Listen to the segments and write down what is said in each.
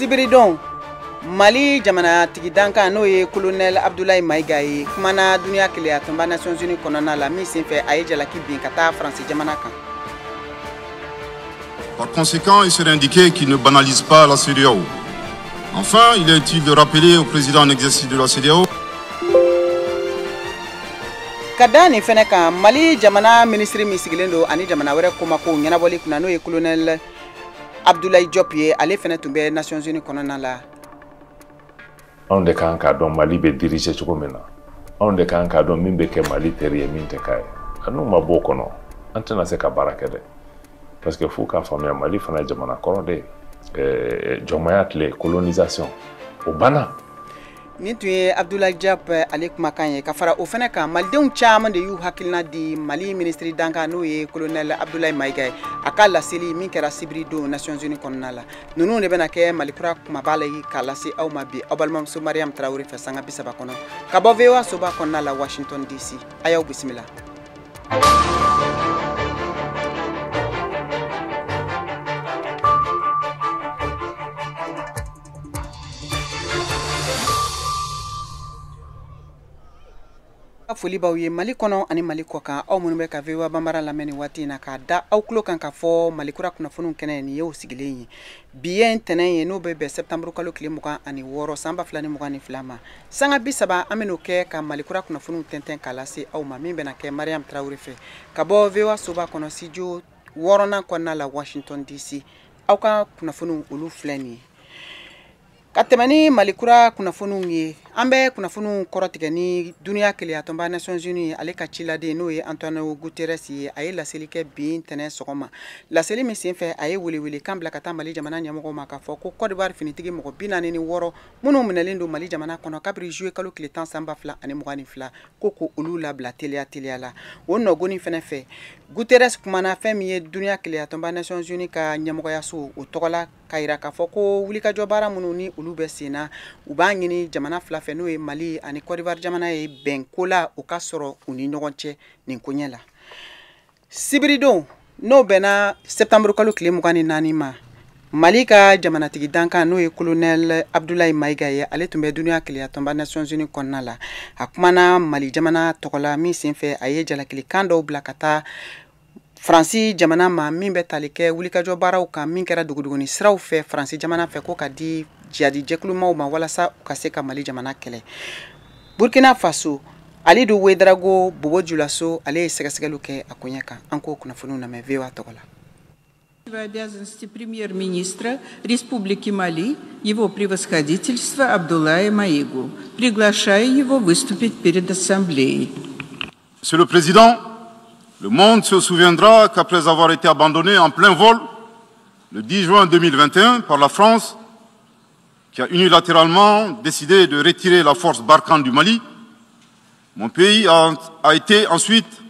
Sibiridon, Mali jamanatigi dankan n'o ye colonel Abdoulaye Maïga ye kumana duniya keleya tɔnba Nations Unies kɔnɔna la min senfɛ a ye jalaki bin ka taa Faransi jamana kan. Par conséquent, il serait indiqué qu'il ne banalise pas la CEDEAO. Enfin, il est utile de rappeler au président en exercice de la CEDEAO ka da nin fɛnɛ kan, Mali jamana minisiri min sigilen don ani jamana wɛrɛ komakow ɲɛnabɔli kunna, n'o ye colonel Abdoulaye Diop ye, ale fɛnɛ tun bɛ Nations Unies kɔnɔna la. Anw de kan k'a dɔn Mali bɛ diriger cogo min na, anw de kan k'a dɔn min bɛ kɛ Mali teri ye, min tɛ k'a ye. A n'u ma bɔ o kɔnɔ, an tɛna se ka baara kɛ dɛ, parce que f'u k'a faamuya, Mali fana ye jamana kɔrɔ de ye. Jɔnmaya tile, colonisation, o banna. Nin tun ye Abdoulaye Diop ale kumakan ye. Ka fara o fɛnɛ kan, malidenw caman de y'u hakilina di Mali minisiri dankan n'o ye colonel Abdoulaye Maïga ye, a ka laseli min kɛra sibiri don Nations Unies kɔnɔna la. Ninnu de bɛna kɛ Mali kura kumaba la k'a lase aw ma bi, aw balimamuso Mariam Tarawele fɛ, sanga 30 kɔnɔ, ka bɔ VOA soba kɔnɔna la, Washington DC. A y'aw bisimila. Foli b'aw ye Mali kɔnɔ ani Mali kɔ kan, aw minnu bɛ ka VOA Banbara lamɛn nin waati in na, k'a da aw tulo kan k'a fɔ Mali kura kunnafoniw kɛnɛ nin y'o sigilen ye. Bi ye ntɛnɛn ye, n'o bɛ bɛn septembre kalo tile 26 san 2022 ma. Sanga 30 an bɛn'o kɛ ka Mali kura kunnafoniw tɛntɛn k'a lase aw ma, min bɛna kɛ Mariam Tarawele fɛ ka bɔ VOA soba kɔnɔ, studio 6nan kɔnɔna la, Washington DC. Aw ka kunnafoniw olu filɛ nin ye. Ka tɛmɛ ni Mali kura kunnafoniw ye, an bɛ kunnafoniw kɔrɔtigɛ ni duniya keleya tɔnba Nations Unies ale ka ciladen n'o ye Antonio Guterres ye. A ye laseli kɛ bi ntɛnɛn sɔgɔma, laseli min senfɛ a ye welewelekan bila ka taa Mali jamana ɲɛmɔgɔw ma k'a fɔ ko Côte d'Ivoire finitigi mɔgɔ 46 minnu minɛlen don Mali jamana kɔnɔ kabiri juillet kalo tile 10 san 2022, ko olu labila teliya teliya la. O nɔgɔni fɛnɛ fɛ, Guterres kumana fɛn min ye duniya keleya tɔnba Nations Unies ka ɲɛmɔgɔyaso o tɔgɔ la, k'a yira k'a fɔ ko wulikajɔ baara minnu ni olu bɛ sen na, u b'a ɲini jamana fila fɛ, n'o ye Mali ani Côte d'Ivoire jamana ye, bɛnko la o ka sɔrɔ u ni ɲɔgɔn cɛ nin koɲɛ la. Sibiridon, n'o bɛnna septembre kalo tile 24 ma, Mali ka jamanatigi dankan n'o ye colonel Abdoulaye Maïga ye, ale tun bɛ duniya keleya tɔnba Nations Unies kɔnɔna la. A kumana Mali jamana tɔgɔ la, min senfɛ a ye jalakilikan dɔw bila ka taa Faransi jamana ma, min bɛ tali kɛ wulikajɔ baaraw kan min kɛra duguduguni siraw fɛ Faransi jamana fɛ, ko ka di jihadi jɛkulumaw ma walasa u ka se ka Mali jamana kɛlɛ. Burkina Faso, Alidu Ouédraogo Bobo Dioulasso, ale ye sɛgɛsɛgɛliw kɛ a koɲɛ kan. An k'o kunnafoniw lamɛn VOA tɔgɔ la. Обязанности премьер-министра Республики Мали, его превосходительство Абдулая Маигу. Приглашаю его выступить перед ассамблеей. Monsieur le Président, le monde se souviendra qu'après avoir été abandonné en plein vol le 10 juin 2021 par la France, qui a unilatéralement décidé de retirer la force Barkhane du Mali, mon pays a été ensuite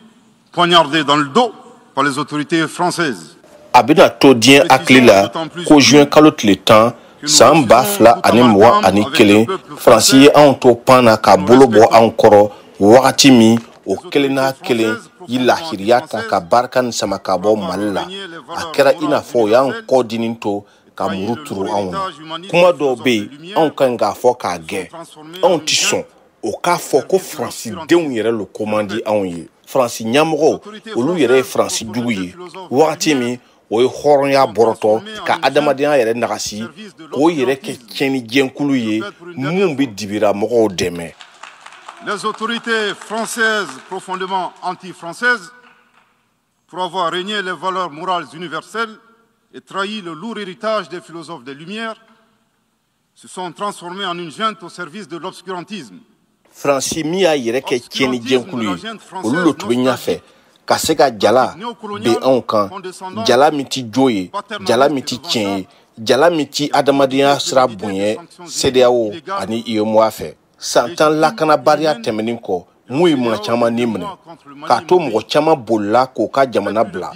poignardé dans le dos par les autorités françaises. A bɛna to diɲɛ hakili la ko juin kalo tile 10 san 2021, Faransi ye anw to pan na ka bolo bɔ anw kɔrɔ wagati min, o kelen n'a kelen yi lahiriya ta ka barika ni sama ka bɔ Mali la. A kɛra i n'a fɔ o y'an kɔ dini to ka muru turu anw na. Kuma dɔw bɛ yen, anw ka ɲi k'a fɔ k'a gɛn. Anw ti sɔn o k'a fɔ ko Faransi denw yɛrɛ lo ko man di anw ye. Faransi ɲɛmɔgɔw, olu yɛrɛ ye Faransi jugu ye wagati min o ye hɔrɔnya bɔrɔtɔ ka adamadenya yɛrɛ nagasi, k'o yɛrɛ kɛ tiɲɛni jɛnkulu ye mun bɛ dibira mɔgɔw dɛmɛ. Les autorités françaises profondément anti-françaises, pour avoir renié les valeurs morales universelles et trahi le lourd héritage des philosophes des Lumières, se sont transformées en une junte au service de l'obscurantisme. Faransi min y'a yɛrɛ kɛ tiɲɛni jɛnkulu ye, olu le tun bɛ ɲɛfɛ ka se ka jala bin anw kan, jala min ti jo ye, jala min ti tiɲɛ ye, jala min ti adamadenya sira bonya CEDEAO ani UEMOA fɛ. San 10 lakanabaliya tɛmɛnen kɔ, mun ye maa caman ni minɛ k'a to mɔgɔ caman bolila k'o ka jamana bila.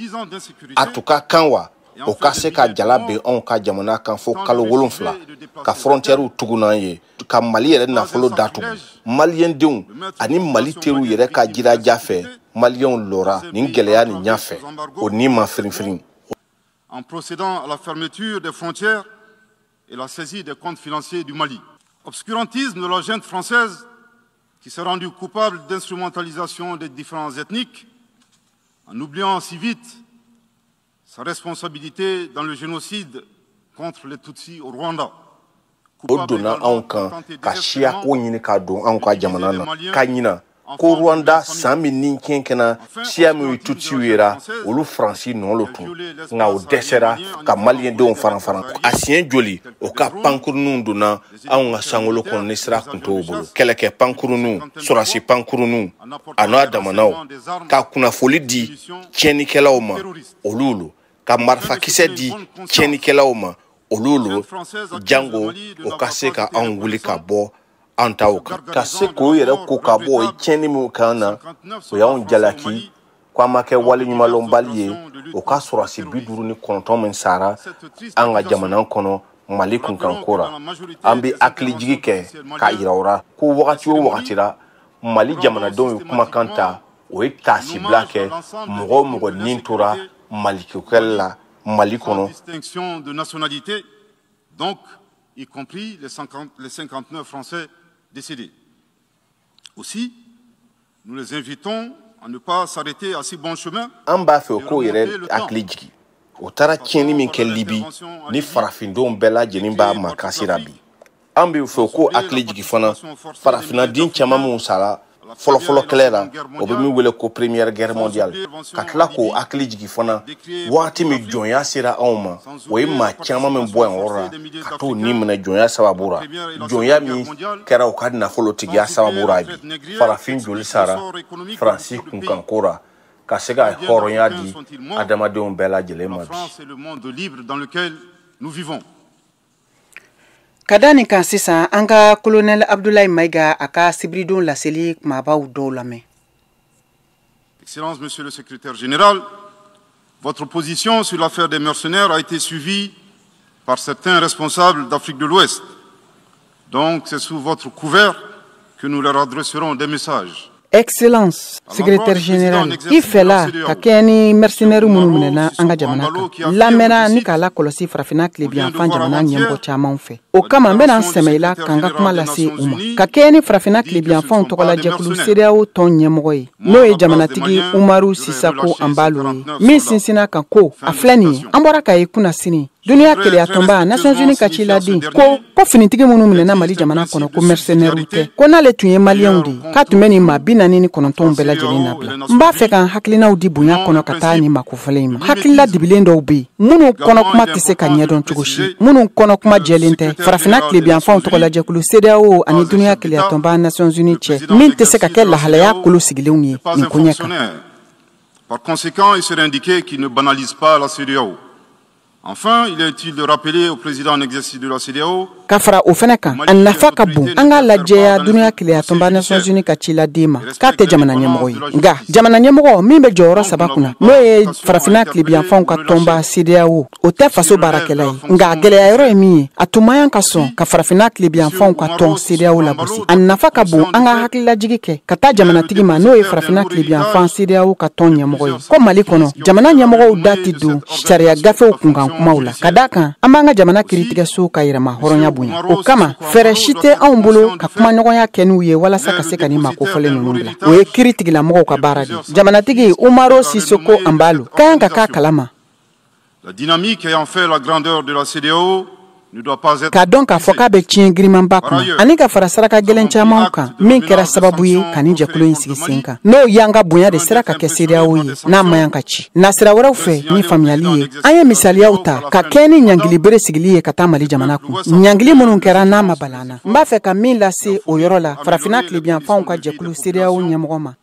A tun ka kan wa o ka se ka jala bin anw ka jamana kan fo kalo 7, ka frontièrew tugu n'an ye, ka Mali yɛrɛ nafolo datugu. Maliyɛndenw ani Mali teriw yɛrɛ ka jiraja fɛ, Maliyɛnw lɔra nin gɛlɛya nin ɲɛfɛ, o ni ma firinfirin. En procédant à la fermeture des frontières et la saisie des comptes financiers du Mali. Obscurantisme de la junte française qui s'est rendue coupable d'instrumentalisation des différences ethniques en oubliant si vite sa responsabilité dans le génocide contre les Tutsis au Rwanda. O donna anw kan ka siya ko ɲini k'a don anw ka jamana na, ka ɲina ko Rwanda san min ni tiɲɛ kɛna siya min ye Tutsiw yera, olu Faransi nɔ lo tun, nka o dɛsɛra ka maliyɛndenw faran faran. A siɲɛ joli o ka pankuruninw donna anw ka sankolo kɔnɔ ni sira tun t'o bolo, kɛlɛkɛ pankuruninw, sɔrɔsi pankuruninw a n'a damanaw, ka kunnafoli di tiɲɛnikɛlaw ma olu lo, ka marifakisɛ di tiɲɛnikɛlaw ma olu lo, jango o ka se ka anw wuli ka bɔ an taw kan, ka se k'o yɛrɛ ko ka bɔ o ye tiɲɛni min kan na, o y'anw jalaki ko an ma kɛ waleɲumanlɔnbali ye. O ka sɔrɔsi 59 min sara an ka jamana kɔnɔ Mali kunkanko la, an bɛ hakilijigi kɛ k'a yira o la ko wagati o wagati la Mali jamanadenw ye kumakan ta, o ye taasibila kɛ mɔgɔ o mɔgɔ nin tora Maliko kɛlɛ la Mali kɔnɔ. Distinction de nationalité, donc y compris les 59 Français décédés. Aussi, nous les invitons à ne pas s'arrêter à si bon chemin. An b'a fɛ o k'o yɛrɛ hakili jigin, o taara tiɲɛni min kɛ Libi ni farafindenw bɛɛ lajɛlen b'a makasi la bi. An bɛ fɛ o k'o hakili jigin fana farafinnaden caman minnu sara fɔlɔfɔlɔ kɛlɛ la, o bɛ min wele ko Première Guerre mondiale, ka tila k'o hakili jigin fana wagati min jɔnya sera anw ma, o ye maa caman min bɔ yan yɔrɔ la ka t'o ni minɛ jɔnya sababu la, jɔnya min kɛra u ka nafolotigiya sababu la bi. Farafin joli sara Faransi kunkanko la ka se ka hɔrɔnya di adamadenw bɛɛ lajɛlen ma bi. Ka da nin kan sisan, an ka colonel Abdoulaye Maïga a ka sibiridon laseli kumabaw dɔw lamɛn. Excellence, Monsieur le Secrétaire général, votre position sur l'affaire des mercenaires a été suivie par certains responsables d'Afrique de l'Ouest. Donc c'est sous votre couvert que nous leur adresserons des messages. Excellence, secrétaire général, i fɛla ka kɛɲɛ ni mercenaires minnu minɛna an ka jamana kan, lamɛnna ni k'a lakɔlɔsi farafinna tilebiyanfan jamana ɲɛmɔgɔ caman fɛ. O kama n bɛna n sɛmɛ i la k'an ka kuma lase u ma, ka kɛɲɛ ni farafinna tilebiyanfanw tɔgɔlajɛkulu CEDEAO tɔn ɲɛmɔgɔ ye, n'o ye jamanatigi Umaru Sisako Anbalo ye, min sinsinna kan ko a filɛ nin ye, an bɔra k'a ye kunnasini Dunia keleya tɔnba Nations Unies ka ciladen ko finitigi minnu minɛna Mali jamana kɔnɔ ko mercenaires tɛ, ko n'ale tun ye maliyɛnw de ye k'a tun bɛ nin maa 49 bɛɛ lajɛlen nabila. N b'a fɛ ka n hakilinaw di bonya kɔnɔ ka taa nin makofɔlen in ma. Hakilila dibilen dɔw bɛ yen minnu kɔnɔkuma tɛ se ka ɲɛdɔn cogo si, minnu kɔnɔkuma jɛlen tɛ farafinna tilebiyanfanw tɔgɔlajɛkulu CEDEAO ani dunia keleya tɔnba Nations Unies cɛ, min tɛ se ka kɛ lahalaya kolo sigilenw ye nin koɲɛ kan. Par conséquent, il serait indiqué qu'il ne banalise pas la CEDEAO. Enfin, il est utile de rappeler au président en exercice de la CEDEAO ka fara o fana kan, a nafa ka bon an k'a lajɛya dunia keleya tɔnba Nations Unies ka ciladen ma k'a tɛ jamana ɲɛmɔgɔ ye, nka jamana ɲɛmɔgɔ min bɛ jɔyɔrɔ saba kunna n'o ye farafinna tilebiyanfanw ka tɔnba CEDEAO, o tɛ faso baarakɛla ye, nka a gɛlɛya yɔrɔ ye min ye, a tun man kan ka sɔn ka farafinna tilebiyanfanw ka tɔn CEDEAO lagosi. A nafa ka bon an ka hakililajigi kɛ ka taa jamanatigi ma n'o ye farafinna tilebiyanfan CEDEAO ka tɔn ɲɛmɔgɔ ye, ko Mali kɔnɔ jamana ɲɛmɔgɔw da tɛ don sariya gafew kunkan kumaw la, ka d'a kan an b'an ka jamana kiiritigɛso ka yɛrɛma hɔrɔnya bonya. O kama fɛɛrɛ si tɛ anw bolo ka kumaɲɔgɔnya kɛ n'u ye walasa ka se ka nin makofɔlen ninnu bila. O ye kiiri tigilamɔgɔw ka baara de ye. Jamanatigi Umaru Sisoko Anbalo ka kan ka k'a kalama. La dynamique ayant fait la grandeur de la CEDEAO k'a dɔn k'a fɔ k'a bɛ tiɲɛ girimanba kunna ani ka fara saraka gɛlɛn caman kan min kɛra sababu ye ka nin jɛkulu in sigi sen kan, n'o y'an ka bonya de sera ka kɛ CEDEAO ye n'a man kan ka ci. Nasira wɛrɛw fɛ ni faamuyali ye, an ye misaliyaw ta ka kɛ ni ɲangilibere sigili ye ka taa Mali jamana kun, ɲangili minnu kɛra n'a ma bala an na. N b'a fɛ ka min lase o yɔrɔ la farafinna tilebiyanfanw ka jɛkulu CEDEAO ɲɛmɔgɔ ma.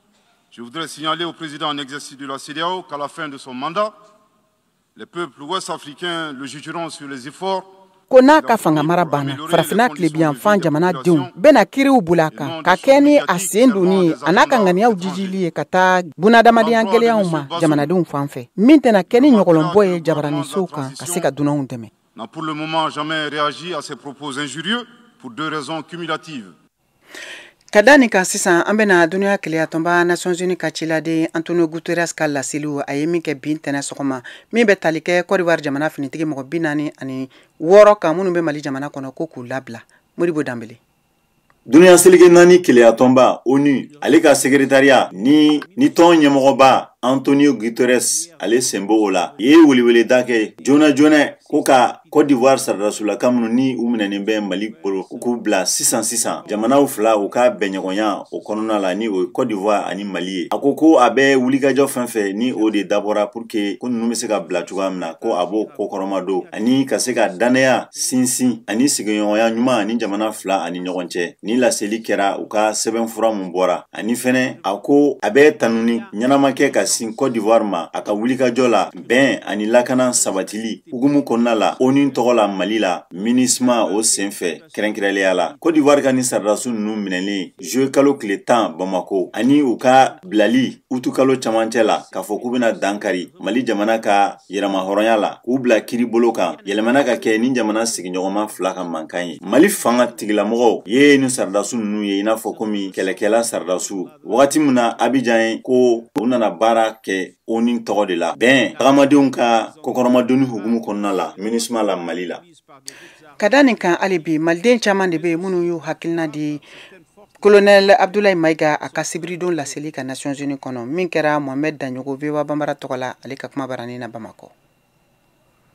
Je voudrais signaler au président en exercice de la CEDEAO qu'à la fin de son mandat, les peuples ouest-africains le jugeront sur les efforts ko n'a ka fanga mara banna, farafinna tilebiyanfan jamanadenw bɛna kiriw boli a kan ka kɛ ni a sen donni ye a n'a ka ŋaniyaw jijili ye ka taa bunadamadenya gɛlɛyaw ma jamanadenw fan fɛ, min tɛna kɛ ni ɲɔgɔlɔnbɔ ye jabaranisow kan ka se ka dunanw dɛmɛ. N'a pour le moment jamais réagi à ces propos injurieux pour deux raisons cumulatives. Ka da nin kan sisan, an bɛna duniya kelenyatɔnba Nations Unies ka ciladen Antonio Guterres ka laseliw, a ye min kɛ bi ntɛnɛn sɔgɔma, min bɛ tali kɛ Côte d'Ivoire jamana finitigi mɔgɔ 46 kan minnu bɛ Mali jamana kɔnɔ, ko k'u labila. Modibo Danbele. Duniya seleke naani kelenyatɔnba ONU, ale ka secrétariat ni tɔn ɲɛmɔgɔba Antonio Guterres, ale sen b'o la, ye weleweleda kɛ joona joona ko ka Côte d'Ivoire saradasulaka minnu ni u minɛnen bɛ Mali bolo, k'u bila sisan sisan. Jamanaw fila u ka bɛnɲɔgɔnya o kɔnɔna la, ni o ye Côte d'Ivoire ani Mali ye, a ko ko a bɛ wulikajɔ fɛn fɛn ni o de dabɔra pour que ko ninnu bɛ se ka bila cogoya min na, ko a b'o kɔkɔrɔma don ani ka se ka danaya sinsin ani sigiɲɔgɔnya ɲuman ani jamana fila ani ɲɔgɔn cɛ. Ni laseli kɛra u ka sɛbɛnfura mun bɔra, ani fɛnɛ a ko a bɛ tanuni ɲɛnama kɛ ka sin Côte d'Ivoire ma a ka wulikajɔ la bɛn ani lakana sabatili hukumu kɔnɔna la ONU tɔgɔ la Mali la MINUSMA o senfɛ. Kɛrɛnkɛrɛnlenya la, Côte d'Ivoire ka ni sardasiw ninnu minɛlen juillet kalo tile 10 Bamako ani u ka bilali utu kalo camancɛ la, k'a fɔ k'u bɛna dankari Mali jamana ka yɛrɛmahɔrɔnya la, k'u bila kiiri bolo kan, yɛlɛmana ka kɛ ni jamana sigiɲɔgɔnma fila ka mankan ye. Mali fanga tigilamɔgɔw ye ni sardasiw ninnu ye i n'a fɔ komi kɛlɛkɛla sardasiw wagati min na Abidjan ye, ko u nana baara kɛ ONU tɔgɔ de la bɛn tagamadenw ka kɔkɔrɔmadonni hukumu kɔnɔna la MINUSMA la Mali la. Ka da nin kan, hali bi maliden caman de bɛ yen minnu y'u hakilina di Colonel Abdoulaye Maïga a ka sibiridon laseli ka Nations Unies kɔnɔ, min kɛra Mohamed Daɲogo, VOA Bambara tɔgɔ la, ale ka kuma baranin na Bamakɔ.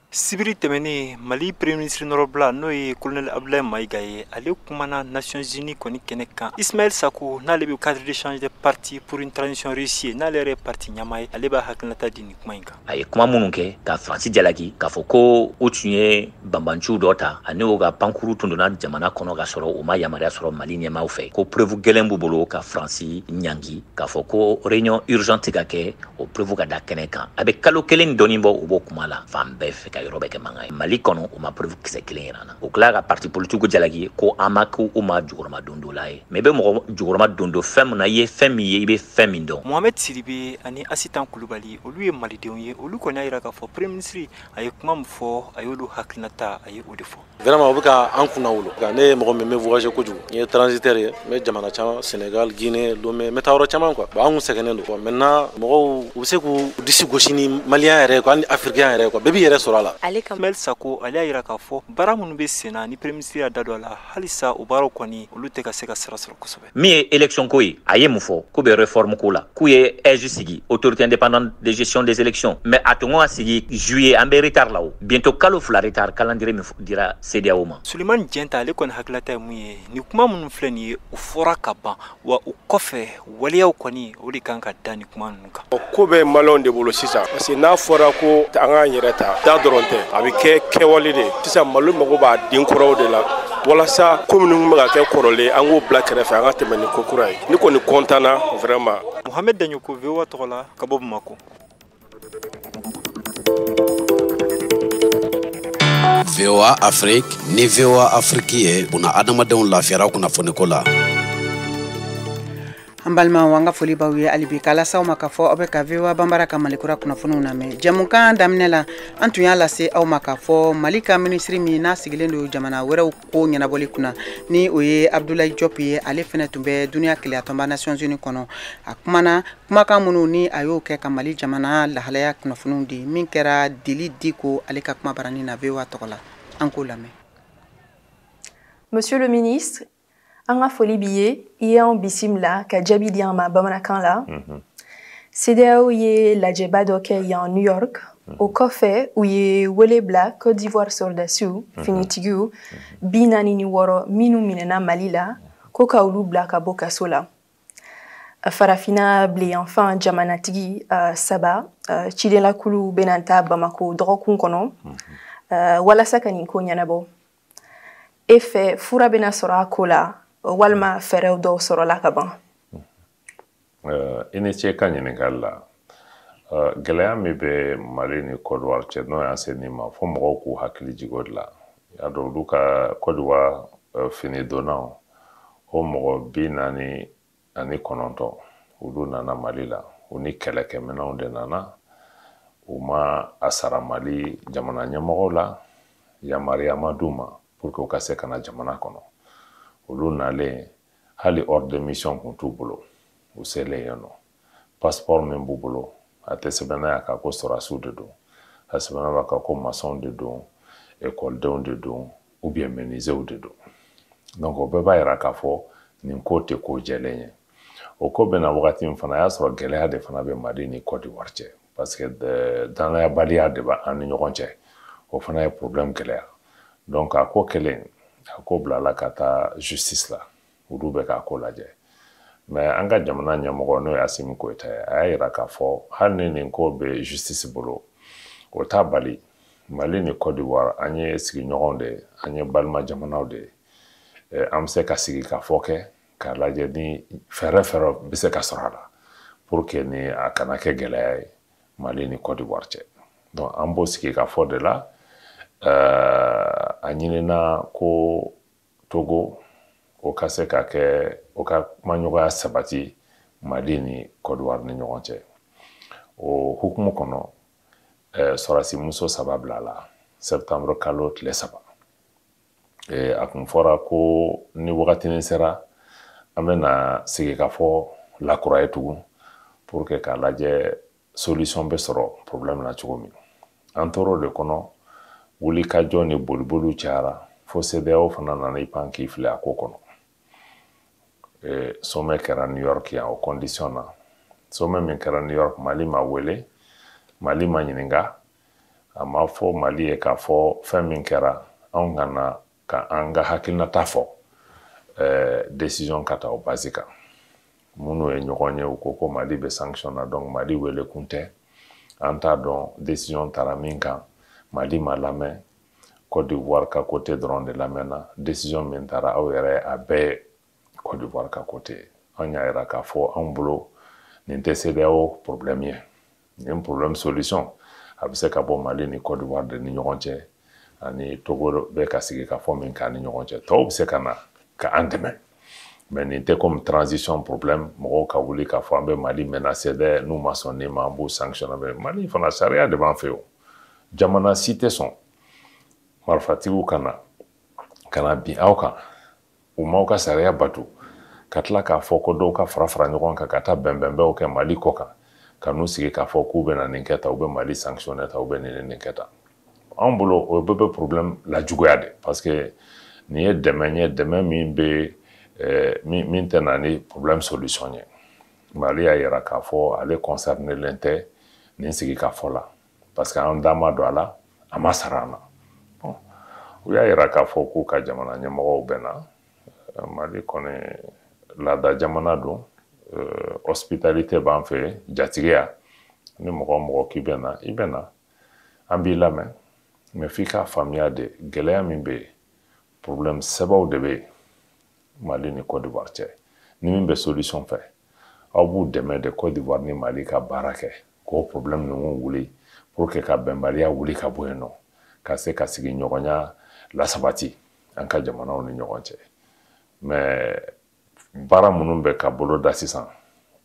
Sibiri tɛmɛnen, Mali Premier ministre nɔrɔbila, n'o ye Colonel Abdoulaye Maïga ye, ale kumana Nations Unies kɔni kɛnɛ kan. Ismaël Sako, n'ale bɛ Cadre d'échange des partis pour une transition réussie, n'ale yɛrɛ ye parti ɲɛmaa ye, ale b'a hakilinata di nin kuma in kan. A ye kuma minnu kɛ ka Faransi jalaki k'a fɔ ko u tun ye banbanciw dɔ ta ani u ka pankuru tun donna jamana kɔnɔ ka sɔrɔ u ma yamaruya sɔrɔ Mali ɲɛmaaw fɛ, ko preuve gɛlɛn b'u bolo ka Faransi ɲangi, k'a fɔ ko réunion urgente ka kɛ, o preuve ka da kɛnɛ kan. A bɛ kalo kelen dɔɔni bɔ, u b'o kuma la fan bɛɛ fɛ ka yɔrɔ bɛɛ kɛ mankan ye Mali kɔnɔ. U ma preuve kisɛ kelen yira na. O tila ka parti politique jalaki ko an ma ko u ma jukɔrɔma don dɔ la ye, mais i bɛ mɔgɔ jukɔrɔma don don fɛn min na, i ye fɛn min ye, i bɛ fɛn min dɔn. Mohamed Sidibe ani Asitan Kulubali, olu ye malidenw ye. Olu kɔni y'a yira k'a fɔ Premier ministre a ye kuma min fɔ, a y'olu hakilinata, a ye o de fɔ. Vraiment, u bɛ ka an kunna wolo. Ne ye mɔgɔ min bɛ voyager kojugu, n ye transitaire ye, n bɛ jamana caman, Sénégal, Guinée, Lomé, n bɛ taa yɔrɔ caman quoi. Bon, an kun sɛgɛnnen don. Bon, maintenant mɔgɔw u bɛ se k'u disi gosi ni malien yɛrɛ quoi, hali ni africain yɛrɛ quoi, bɛɛ b'i yɛrɛ sɔrɔ a la. Ale ka Ismaël Sako, ale y'a yira k'a fɔ baara minnu bɛ sen na ni Premier ministre y'a da don a la, halisa o baaraw kɔni, olu tɛ ka se ka sira sɔrɔ kosɛbɛ. Min ye élection ko ye, a ye mun fɔ? K'u bɛ réforme ko la, k'u ye AIGE sigi, Autorité indépendante de gestion des élections, mais a tun kan ka sigi juillet, an bɛ retard la o, bientôt kalo 2 retard, calendrier min dira CEDEAO ma. Sulemani Jɛnta, ale kɔni hakililata ye mun ye? Nin kuma minnu filɛ nin ye, o fɔra ka ban wa, o kɔfɛ waleyaw kɔni, o de kan ka da nin kuma ninnu kan. Ko bɛ maliyɛnw de bolo sisan, parce que n'a fɔra ko an k'an yɛrɛ ta, da dɔrɔn tɛ, a bɛ kɛ kɛwale de. Sisan Mali mago b'a den kɔrɔw de la walasa ko minnu bɛ ka kɛ kɔrɔlen, an k'o bila kɛrɛfɛ, an ka tɛmɛ ni ko kura ye. Ne kɔni content na vraiment. Mohamed Daɲoko, VOA tɔgɔ la, ka bɔ Bamakɔ. VOA Afrique ni VOA Afrique ye buna adamadenw lafiyara kunnafoniko la. An balimaw, an ka foli b'aw ye hali bi, k'a lase aw ma k'a fɔ aw bɛ ka VOA Banbara ka Malikura kunnafoniw lamɛn. Jɛmukan daminɛ la, an tun y'a lase aw ma k'a fɔ Mali ka minisiri min n'a sigilen don jamana wɛrɛw ko ɲɛnabɔli kunna, ni o ye Abdoulaye Diop ye, ale fɛnɛ tun bɛ duniya kelenyatɔnba Nations Unies kɔnɔ. A kumana kumakan minnu ni a y'o kɛ ka Mali jamana lahalaya kunnafoniw di, min kɛra Deli Diko, ale ka kuma baranin na VOA tɔgɔ la, an k'o lamɛn. Monsieur le ministre, an ka foli b'i ye, i ye anw bisimila ka jaabi di an ma bamanankan la. CEDEAO ye lajɛba dɔ kɛ yan New York. O kɔfɛ, u ye wele bila Côte d'Ivoire sɔrɔdasiw, finitigiw 46 minnu minɛna Mali la, ko ka olu bila ka bɔ kaso la. Farafina bilenyanfan jamanatigi saba cidenlakulu bɛna taa Bamako dɔgɔkun kɔnɔ walasa ka nin ko ɲɛnabɔ. E fɛ, fura bɛna sɔrɔ a ko la walima fɛɛrɛw dɔw sɔrɔla ka ban? I ni ce ka ɲininkali la. Gɛlɛya min bɛ Mali ni Côte d'Ivoire cɛ, n'o y'an se nin ma, fo mɔgɔw k'u hakili jigin o de la. Y'a dɔn, olu ka Côte d'Ivoire fini donnaw, o mɔgɔ 49, olu nana Mali la, u ni kɛlɛkɛminɛnw de nana. U ma a sara Mali jamana ɲɛmɔgɔw la, yamaruya ma d'u ma pour que u ka se ka na jamana kɔnɔ. Olu nalen Hali ordre de mission kun t'u bolo u selen yen nɔ. Passeport min b'u bolo, a tɛ sɛbɛnna yan kan ko sɔrɔdasiw de don, a sɛbɛnna b'a kan ko maçon de don, ekɔlidenw de don, ou bien menuisiers de don. Donc o bɛɛ b'a yira k'a fɔ nin ko tɛ ko jɛlen ye. O ko bɛna wagati min fana, a y'a sɔrɔ gɛlɛya de fana bɛ Mali ni Côte d'Ivoire cɛ, parce que danayabaliya de b'an ni ɲɔgɔn cɛ. O fana ye problème gɛlɛya. Donc a ko kɛlen, a ko bilala ka taa justice la, olu bɛ k'a ko lajɛ. Mais an ka jamana ɲɛmɔgɔ, n'o ye Assimi Goïta ye, a y'a yira k'a fɔ hali ni nin ko bɛ justice bolo, o t'a bali Mali ni Côte d'Ivoire, an ye sigiɲɔgɔnw de ye, an ye balima jamanaw de ye. An bɛ se ka sigi ka fɔ kɛ k'a lajɛ ni fɛɛrɛ bɛ se ka sɔrɔ a la pour que ni a kana kɛ gɛlɛya ye Mali ni Côte d'Ivoire cɛ. Donc an b'o sigi ka fɔ de la. A ɲinina ko Togo o ka se ka kɛ o ka kumaɲɔgɔnya sabati Mali ni Côte d'Ivoire ni ɲɔgɔn cɛ. O hukumu kɔnɔ, sɔrɔdasi muso 3 bilala septembre kalo tile 3. A kun fɔra ko ni wagatinin sera, an bɛna sigi ka fɔ lakura ye tugun pour que k'a lajɛ solution bɛ sɔrɔ problème na cogo min. An tor'o de kɔnɔ, wulikajɔ ni boliboliw cayara fo CEDEAO fana nana i pan k'i fili a ko kɔnɔ. Sommet kɛra New York yan o condition na. Sommet min kɛra New York, Mali ma wele, Mali ma ɲininka. A ma fɔ Mali ye k'a fɔ fɛn min kɛra, anw ka na ka an ka hakilinata fɔ, décision ka ta o base kan. Minnu ye ɲɔgɔn ye, u ko ko Mali bɛ sanction na, donc Mali wele kun tɛ. An t'a dɔn décision taara min kan, Mali ma lamɛn, Côte d'Ivoire ka côté dɔrɔn de lamɛnna. Décision min taara, aw yɛrɛ a bɛɛ Côte d'Ivoire ka côté. An y'a yira k'a fɔ anw bolo nin tɛ CEDEAO problème ye. Nin problème solution a bɛ se ka bɔ Mali ni Côte d'Ivoire de ni ɲɔgɔn cɛ, ani Togo bɛ ka sigi ka fɔ min k'an ni ɲɔgɔn cɛ. Tɔw bɛ se ka na ka an dɛmɛ, mais nin tɛ comme transition problème, mɔgɔw ka wuli k'a fɔ an bɛ Mali menacer dɛ, n'u ma sɔn nin ma, an b'u sanctionner. Mali fana, sariya de b'an fɛ yen. Jamana si tɛ sɔn marifatigiw ka na ka na bin aw kan, u m'aw ka sariya bato, ka tila k'a fɔ ko dɔw ka fara fara ɲɔgɔn kan ka taa bɛnbɛnbɛnw kɛ Mali kɔ kan, ka n'u sigi k'a fɔ k'u bɛna nin kɛ tan, u bɛ Mali sanctionner tan, u bɛ nin nin kɛ tan. Anw bolo, o bɛɛ bɛ problème lajuguya de, parce que nin ye dɛmɛ ye, dɛmɛ min bɛ min tɛ na ni problème solution ye. Mali y'a yira k'a fɔ ale concerné len tɛ nin sigi ka fɔ la, parce que an da ma don a la, a ma sara an na. Bon, u y'a yira k'a fɔ k'u ka jamana ɲɛmɔgɔw bɛnna. Mali kɔni, laada jamana don, hospitalité b'an fɛ yen, jatigiya. Ni mɔgɔ o mɔgɔ k'i bɛ na, i bɛ na, an b'i lamɛn. Mais f'i k'a faamuya de, gɛlɛya min bɛ yen, problème sɛbɛw de bɛ yen Mali ni Côte d'Ivoire cɛ. Ni min bɛ solution fɛ, aw b'u dɛmɛ de, Côte d'Ivoire ni Mali ka baara kɛ k'o problème ninnu wuli pour que ka bɛnbaliya wuli ka bɔ yen nɔ, ka se ka sigiɲɔgɔnya lasabati an ka jamanaw ni ɲɔgɔn cɛ. Mais baara minnu bɛ ka bolo da sisan,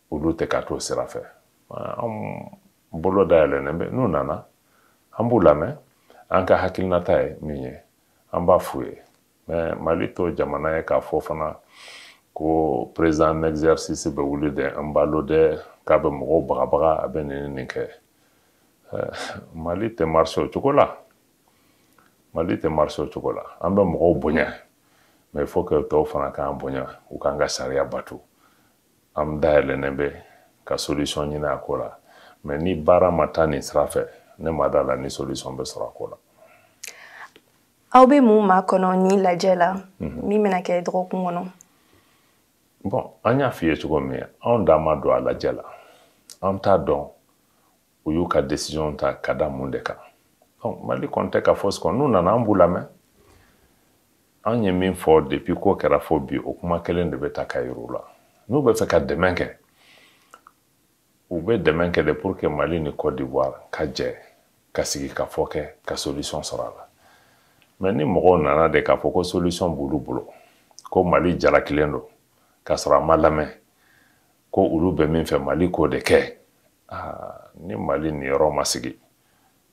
olu tɛ ka t'o sira fɛ. Anw bolo dayɛlɛnnen bɛ, n'u nana, an b'u lamɛn. An ka hakilinata ye min ye, an b'a f'u ye. Mais Mali t'o jamana ye k'a fɔ fana ko président en exercice bɛ wuli dɛ, an balo dɛ, k'a bɛ mɔgɔw bagabaga, a bɛ nin nin kɛ. Mali tɛ marcher o cogo la, Mali tɛ marcher o cogo la. An bɛ mɔgɔw bonya, mais il faut que tɔw fana k'an bonya, u k'an ka sariya bato. An dayɛlɛnnen bɛ ka solution ɲini a ko la, mais ni baara ma taa nin sira fɛ, ne ma da la ni solution bɛ sɔrɔ a ko la. Aw bɛ mun makɔnɔ ni lajɛ la min bɛna kɛ dɔgɔkun kɔnɔ? Bon, an y'a f'i ye cogo min, anw da ma don a lajɛ la. An t'a dɔn u y'u ka décision ta ka da mun de kan. Donc Mali kɔni tɛ ka fosi kɔn. N'u nana, an b'u lamɛn. An ye min fɔ depuis ko kɛra fo bi, o kuma kelen de bɛ ta ka yir'u la. N'u bɛ fɛ ka dɛmɛ kɛ, u bɛ dɛmɛ kɛ de pour que Mali ni Côte d'Ivoire ka jɛ ka sigi ka fɔ kɛ ka solution sɔrɔ a la. Mais ni mɔgɔw nana de k'a fɔ ko solution b'olu bolo, ko Mali jalakilen don k'a sɔrɔ a ma lamɛn, ko olu bɛ min fɛ Mali k'o de kɛ, aa, ni Mali niyɔrɔ ma sigi,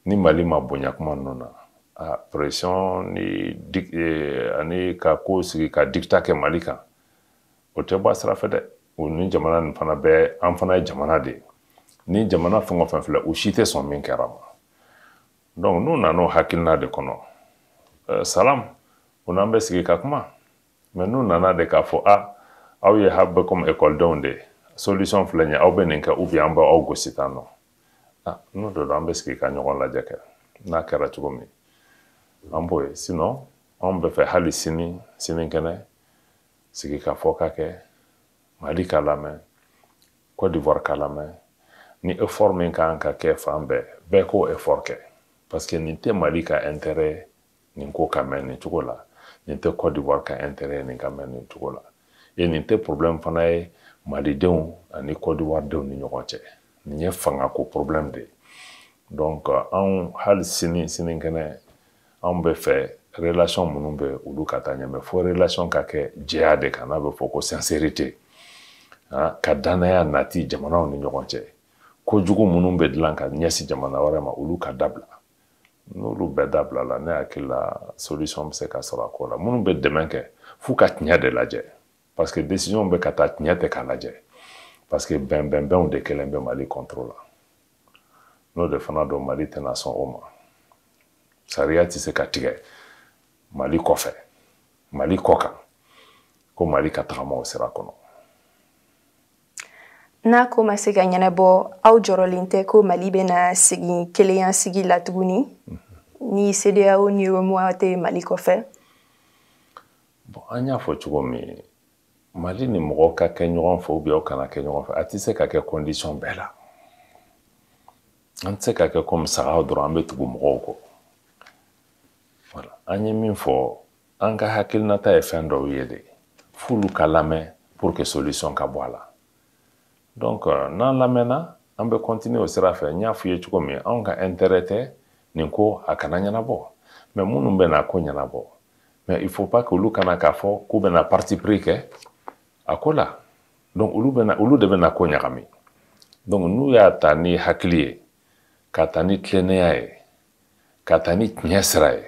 ni Mali ma bonya kuma ninnu na, aa, pression ni ani ka ko sigi ka dictat kɛ Mali kan. O tɛ bɔ a sira fɛ dɛ. O ni jamana nin fana bɛɛ, an fana ye jamana de ye. Ni jamana fɛn o fɛn filɛ, u si tɛ sɔn min kɛra ma. Donc n'u nana o hakilina de kɔnɔ, salam, u n'an bɛ sigi ka kuma. Mais n'u nana de k'a fɔ a aw ye ha bɛ comme ekɔlidenw de ye, solution filɛ nin ye, aw bɛ nin kɛ ou bien an b'aw gosi tan nɔ. Ah, n'o de don, an bɛ sigi ka ɲɔgɔn lajɛ kɛ. N'a kɛra cogo min, an b'o ye. Sinon anw bɛ fɛ hali sini sinikɛnɛ sigi ka fɔ ka kɛ, Mali ka lamɛn, Côte d'Ivoire ka lamɛn. Ni effort min kan ka kɛ fan bɛɛ, bɛɛ k'o effort kɛ, parce que nin tɛ Mali ka intérêt nin ko ka mɛn nin cogo la, nin tɛ Côte d'Ivoire ka intérêt nin ka mɛn nin cogo la, et nin tɛ problème fana ye Malidenw ani Côte d'Ivoire denw ni ɲɔgɔn cɛ. Nin ye fangako problème de ye. Donc anw hali sini sinikɛnɛ, anw bɛ fɛ relation minnu bɛ olu ka taa ɲɛ, mais fo relation ka kɛ jɛya de kan, n'a bɛ fɔ ko sincérité, ka danaya nati jamanaw ni ɲɔgɔn cɛ. Kojugu minnu bɛ dilan ka ɲɛsin jamana wɛrɛ ma, olu ka dabila. N'olu bɛɛ dabila la, ne hakili la solution bɛ se ka sɔrɔ a ko la. Minnu bɛ dɛmɛ kɛ, f'u ka tiɲɛ de lajɛ, parce que décision bɛ ka taa, tiɲɛ tɛ k'a lajɛ, parce que bɛnbɛnbɛnw de kɛlen bɛ Mali contre la. N'o de fana don, Mali tɛna sɔn o ma. Sariya tɛ se ka tigɛ Mali kɔfɛ, Mali kɔ kan, ko Mali ka tagama o sira kɔnɔ. N'a ko ma se ka ɲɛnabɔ, aw jɔrɔlen tɛ ko Mali bɛna segin kelenya sigi la tuguni ni CEDEAO ni UEMOA tɛ Mali kɔfɛ? Bon, an y'a fɔ cogo min, Mali ni mɔgɔw ka kɛ ɲɔgɔn fɛ ou bien aw kana kɛ ɲɔgɔn fɛ, a tɛ se ka kɛ condition bɛɛ la. An tɛ se ka kɛ komi sagaw dɔrɔn, an bɛ tugu mɔgɔw kɔ. Voilà, an ye min fɔ, an ka hakilinata ye fɛn dɔw ye de, f'olu ka lamɛn pour que solution ka bɔ a la. Donc n'an lamɛnna, an bɛ continuer o sira fɛ. N y'a f'i ye cogo min, anw ka intérêt tɛ nin ko a kana ɲɛnabɔ, mais minnu bɛ na ko ɲɛnabɔ, mais il faut pas que olu kana k'a fɔ k'u bɛna parti pris kɛ a ko la. Donc olu bɛna, olu de bɛna ko ɲagami. Donc n'u y'a ta ni hakili ye, ka ta ni tilennenya ye, ka ta ni tiɲɛ sira ye,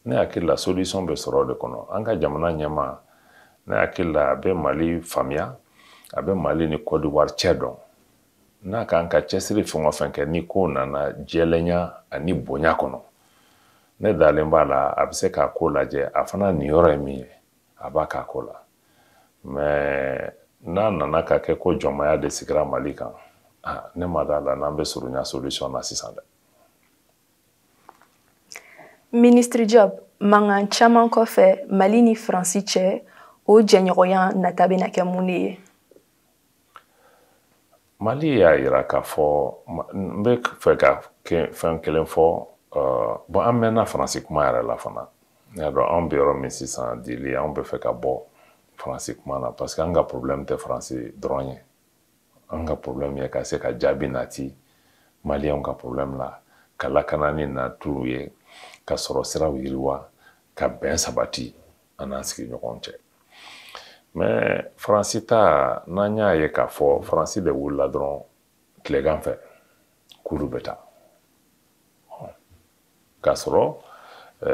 ne hakili la solution bɛ sɔrɔ o de kɔnɔ. An ka jamana ɲɛmaa, ne hakili la a bɛ Mali faamuya, a bɛ Mali ni Côte d'Ivoire cɛ dɔn. N'a k'an ka cɛsiri fɛn o fɛn kɛ, ni ko nana jɛlenya ani bonya kɔnɔ, ne dalen b'a la a bɛ se k'a ko lajɛ. A fana niyɔrɔ ye min ye, a b'a k'a ko la. Mais n'a nana ka kɛ ko jɔnmaya de sigira Mali kan, ne ma d'a la n'an bɛ surunya solution na sisan dɛ. Ministre Diop, mankan caman kɔfɛ Mali ni Faransi cɛ, o jɛɲɔgɔnya nata bɛna kɛ mun de ye? Mali y'a yira k'a fɔ, n bɛ fɛ ka fɛn kelen fɔ. Bon, an mɛnna Faransi kuma yɛrɛ la fana. N y'a dɔn anw bɛ yɔrɔ min sisan dili, anw bɛ fɛ ka bɔ Faransi kuma na, parce que an ka problème tɛ Faransi dɔrɔn ye. An ka problème ye ka se ka jaabi nati Maliyɛnw ka problème la, ka lakanani natiw ye, ka sɔrɔ siraw yiriwa, ka bɛn sabati an n'an sigiɲɔgɔnw cɛ. Mais Faransi ta, n'an y'a ye k'a fɔ Faransi de wulila dɔrɔn tilegan fɛ k'olu bɛ taa, k'a sɔrɔ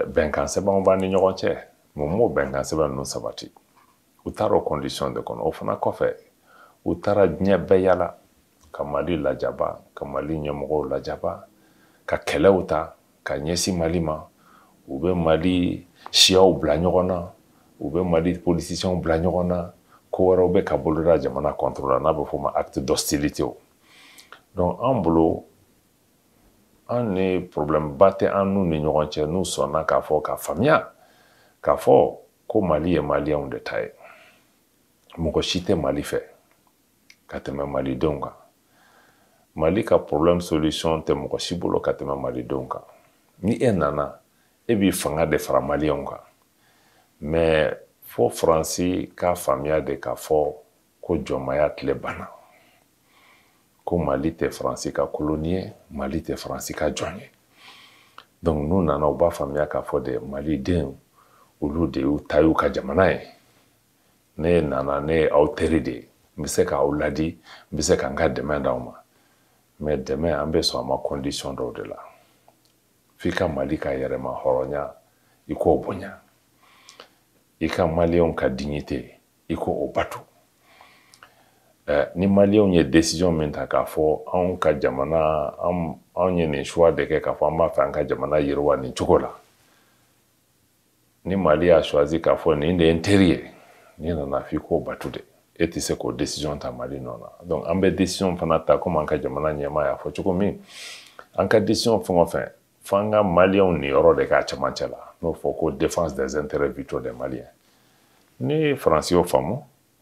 bɛnkan sɛbɛnw b'an ni ɲɔgɔn cɛ, mun m'o bɛnkan sɛbɛn ninnu sabati? U taara o condition de kɔnɔ. O fana kɔfɛ, u taara diɲɛ bɛɛ yala ka Mali lajaba, ka Mali ɲɛmɔgɔw lajaba, ka kɛlɛw ta ka ɲɛsin Mali ma. U bɛ Mali siyaw bila ɲɔgɔn na, u bɛ Mali politiciens bila ɲɔgɔn na, ko wɛrɛw bɛ ka boloda jamana contre la, n'a bɛ f'o ma acte d'hostilité. Donc an bolo, an ni problème ba tɛ an n'u ni ɲɔgɔn cɛ, n'u sɔnna k'a fɔ, k'a faamuya k'a fɔ ko Mali ye Maliyɛnw de ta ye. Mɔgɔ si tɛ Mali fɛ ka tɛmɛ Malidenw kan. Mali ka problème solution tɛ mɔgɔ si bolo ka tɛmɛ Malidenw kan. Ni e nana, e b'i fanga de fara Maliyɛnw kan. Mais fo Faransi k'a faamuya de k'a fɔ ko jɔnmaya tile banna, ko Mali tɛ Faransi ka colonie ye, Mali tɛ Faransi ka jɔn ye. Donc n'u nana, u b'a faamuya k'a fɔ de Malidenw, olu de y'u ta y'u ka jamana ye. Ne nana, ne ye aw teri de ye, n bɛ se k'aw ladi, n bɛ se ka n ka dɛmɛ d'aw ma, mais dɛmɛ, an bɛ sɔn a ma condition dɔw de la. F'i ka Mali ka yɛrɛma hɔrɔnya, i k'o bonya, i ka Maliyɛnw ka dignité, i I ko o bato. Ni Maliyɛnw ye décision min ta k'a fɔ anw ka jamana, anw ye nin choix de kɛ k'a fɔ an b'a fɛ an ka jamana yiriwa nin cogo la, ni Mali y'a choisi k'a fɔ nin de ye n teri ye, n'i nana f'i k'o bato de. E tɛ se k'o décision ta Mali nɔ na. Donc an bɛ décision fana ta komi an ka jamana ɲɛmaa y'a fɔ cogo min, an ka décision fɛn o fɛn, f'an ka Maliyɛnw niyɔrɔ de k'a cɛmancɛ la, n'o fɔ ko défense des intérêts vitaux des Maliens. Ni Faransi y'o faamu,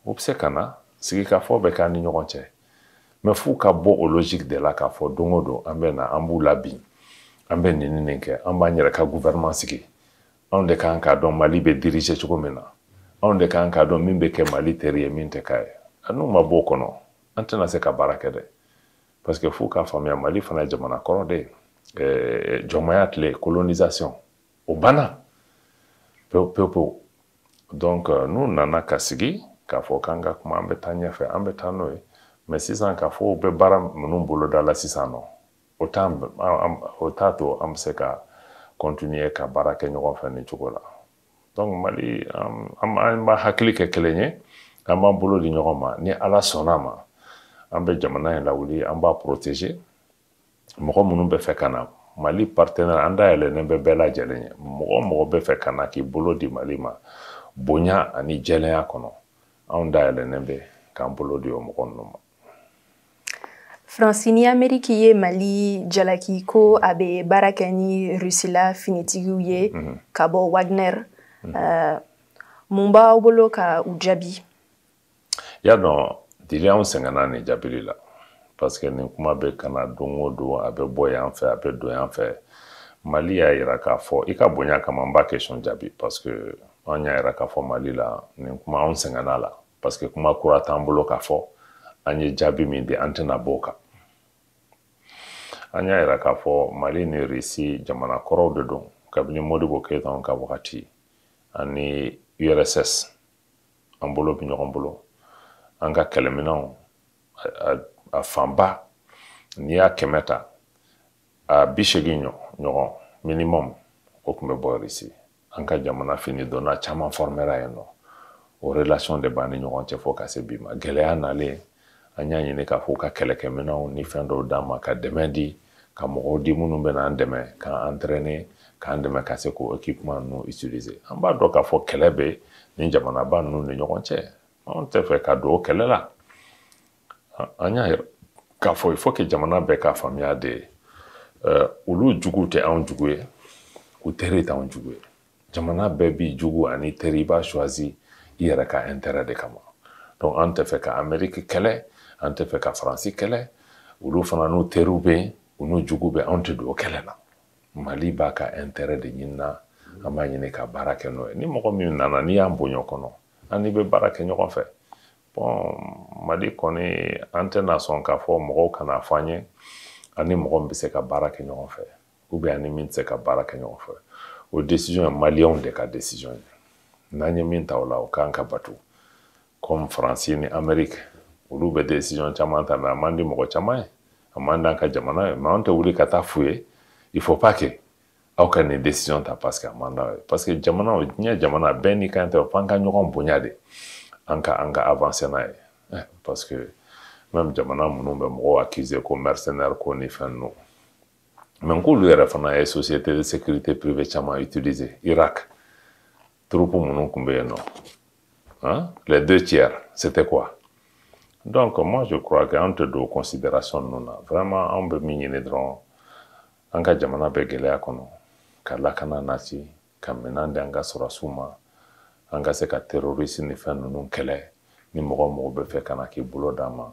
u bɛ se ka na sigikafɔ bɛ k'an ni ɲɔgɔn cɛ, mais f'u ka bɔ o logique de la k'a fɔ don o don an bɛ na an b'u labin, an bɛ nin ni nin kɛ, an b'an yɛrɛ ka gouvernement sigi. Anw de kan k'a dɔn Mali bɛ diriger cogo min na, anw de kan k'a dɔn min bɛ kɛ Mali teri ye, min tɛ k'a ye. N'u ma bɔ o kɔnɔ, an tɛna se ka baara kɛ dɛ, parce que f'u k'a faamuya Mali fana ye jamana kɔrɔ de ye. Jɔnmaya tile, colonisation, o banna pewu pewu pewu. Donc n'u nana ka sigi k'a fɔ k'an ka kuma, an bɛ taa ɲɛfɛ, an bɛ taa n'o ye. Mais sisan k'a fɔ u bɛ baara minnu boloda la sisan nɔ, o t'a to an bɛ se ka continuer ka baara kɛ ɲɔgɔn fɛ nin cogo la. Donc Mali, an b'a hakili kɛ kelen ye, an b'an bolo di ɲɔgɔn ma. Ni Ala sɔnna a ma, an bɛ jamana in lawuli, an b'a protéger. Mɔgɔ minnu bɛ fɛ ka na Mali partenaire, an dayɛlɛnnen bɛ bɛɛ lajɛlen ye. Mɔgɔ o mɔgɔ bɛ fɛ ka na k'i bolo di Mali ma bonya ani jɛlenya kɔnɔ, anw dayɛlɛnnen bɛ k'an bolo di o mɔgɔ ninnu ma. Faransi ni Ameriki ye Mali jalaki ko a bɛ baara kɛ ni Rusila finitigiw ye ka bɔ Wagner. Mun b'aw bolo ka u jaabi? Y'a dɔn, dili anw sɛgɛnna nin jaabili la, parce que nin kuma bɛ ka na don o don, a bɛ bɔ yan fɛ, a bɛ don yan fɛ. Mali y'a yira k'a fɔ, i ka bonya kama n b'a question jaabi, parce que an y'a yira k'a fɔ Mali la nin kuma anw sɛgɛnna la, parce que kuma kura t'an bolo k'a fɔ. An ye jaabi min di, an tɛna bɔ o kan. An y'a yira k'a fɔ Mali ni Russie jamana kɔrɔw de don, kabini Modibo Keyita ka wagati ani URSS, an bolo bɛ ɲɔgɔn bolo. An ka kɛlɛminɛnw a fanba, n'i y'a 100 ta, a 80 ɲɔgɔn minimum, o tun bɛ bɔ Russie. An ka jamana fini donna caman formera yen nɔ. O relation de b'an ni ɲɔgɔn cɛ fo ka se bi ma. Gɛlɛya nalen, an y'a ɲini k'a fɔ u ka kɛlɛkɛminɛnw ni fɛn dɔw d'an ma, ka dɛmɛ di, ka mɔgɔw di minnu bɛ n'an dɛmɛ, k'an entraîner, k'an dɛmɛ ka se k'o équipement ninnu utiliser. An b'a dɔn k'a fɔ kɛlɛ bɛ nin jamanaba ninnu ni ɲɔgɔn cɛ. Anw tɛ fɛ ka don o kɛlɛ la. An y'a yira k'a fɔ il faut que jamana bɛɛ k'a faamuya de, olu jugu tɛ anw jugu ye, u teri t'anw jugu ye. Jamana bɛɛ b'i jugu ani teri, i b'a choisi i yɛrɛ ka intérêt de kama. Donc an tɛ fɛ ka Amérique kɛlɛ, an tɛ fɛ ka Faransi kɛlɛ. Olu fana n'u teriw bɛ yen, u n'u jugu bɛ, anw tɛ don o kɛlɛ la. Mali b'a ka intérêt de ɲini na, an b'a ɲini ka baara kɛ n'o ye. Ni mɔgɔ min nana, n'i y'an bonya kɔnɔ, an n'i bɛ baara kɛ ɲɔgɔn fɛ. Bon, Mali kɔni, an tɛna sɔn k'a fɔ mɔgɔw kana fɔ an ye ani mɔgɔ min bɛ se ka baara kɛ ɲɔgɔn fɛ, ou bien ani min tɛ se ka baara kɛ ɲɔgɔn fɛ. O décision ye Maliyɛnw de ka décision ye. N'an ye min ta o la, o kan ka bato. Comme Faransi ni Amérique, olu bɛ décision caman ta, mais a man di mɔgɔ caman ye, a man di an ka jamana ye. Mais anw tɛ wuli ka taa f'u ye, il faut pas que aw ka nin décision ta parce que a man d'aw ye. Parce que jamana, diɲɛ jamana bɛɛ n'i kan tɛ, f'an ka ɲɔgɔn bonya de, an ka avancer n'a ye. Parce que même jamana minnu bɛ mɔgɔw accuser ko mercenaire ko ni fɛn ninnu, mais k'olu yɛrɛ fana ye société de sécurité privée caman utiliser. Irak troupe minnu tun bɛ yen nɔ, hein, les 2/3, c'était quoi? Donc moi je crois que an tɛ don considération ninnu na. Vraiment, anw bɛ min ɲini dɔrɔn, an ka jamana bɛ gɛlɛya kɔnɔ, ka lakana nati, ka minɛn di an ka sɔrɔdasiw ma, an ka se ka terroriste ni fɛn ninnu kɛlɛ. Ni mɔgɔ mɔgɔ bɛ fɛ ka na k'i bolo d'an ma,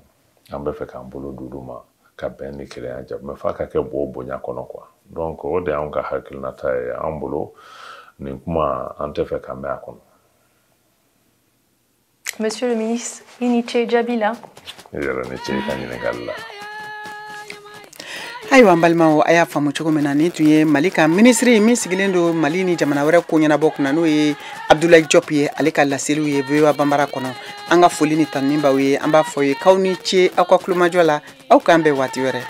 an bɛ fɛ k'an bolo d'olu ma, ka bɛn ni kelenya ja, mais f'a ka kɛ bo bonya kɔnɔ quoi. Donc o de y'anw ka hakilinata ye. An bolo nin kuma, an tɛ fɛ ka mɛn a kɔnɔ. Monsieur le ministre, i ni ce jaabi la. I yɛrɛ ni ce i ka ɲininkali la. Ayiwa, n balimaw, a y'a faamu cogo min na, nin tun ye Mali ka minisiri min sigilen don Mali ni jamana wɛrɛ ko ɲɛnabɔ kunna, n'o ye Abdoulaye Diop ye, ale ka laseliw ye VOA Banbara kɔnɔ. An ka foli ni tanuni b'aw ye, an b'a fɔ ye k'aw ni ce aw ka kulomajɔ la. Aw k'an bɛn waati wɛrɛ.